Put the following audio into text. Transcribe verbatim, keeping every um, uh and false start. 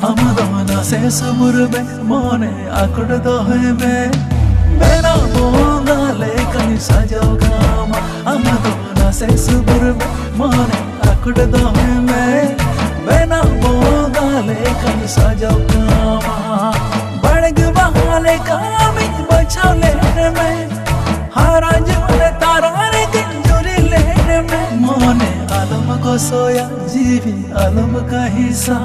ᱟᱢ ᱫᱚ ᱱᱟᱥᱮ ᱥᱩᱵᱩᱨ ᱢᱮ, ᱢᱚᱱᱮ ᱟᱠᱚᱴ ᱫᱚᱦᱚᱭ ᱢᱮ᱾ ᱵᱮᱱᱟᱣ ᱵᱚᱸᱜᱟ ᱞᱮᱠᱟᱧ ᱥᱟᱡᱟᱣ ᱠᱟᱢᱟ᱾ ᱟᱢ ᱫᱚ ᱱᱟᱥᱮ ᱥᱩᱵᱩᱨ ᱢᱮ, ᱢᱚᱱᱮ ᱟᱠᱚᱴ ᱫᱚᱦᱚᱭ ᱢᱮ᱾ ᱵᱮᱱᱟᱣ ᱵᱚᱸᱜᱟ ᱞᱮᱠᱟᱧ ᱥᱟᱡᱟᱣ ᱠᱟᱢᱟ᱾ ᱵᱟᱲᱜᱮ ᱵᱟᱦᱟ ᱞᱮᱠᱟ ᱟᱢᱤᱧ ᱵᱟᱪᱷᱟᱣ ᱞᱮᱢᱮ᱾ ᱦᱟᱨᱟ ᱡᱩᱣᱟᱹᱱ ᱛᱟᱨᱟ ᱨᱮᱜᱮ ᱡᱩᱨᱤ ᱞᱮᱢᱮ᱾ ᱢᱚᱱᱮ ᱟᱞᱚᱢ ᱜᱚᱥᱚᱭᱟ, ᱡᱤᱣᱤ ᱟᱞᱚᱢ ᱠᱟᱹᱦᱤᱥᱟ᱾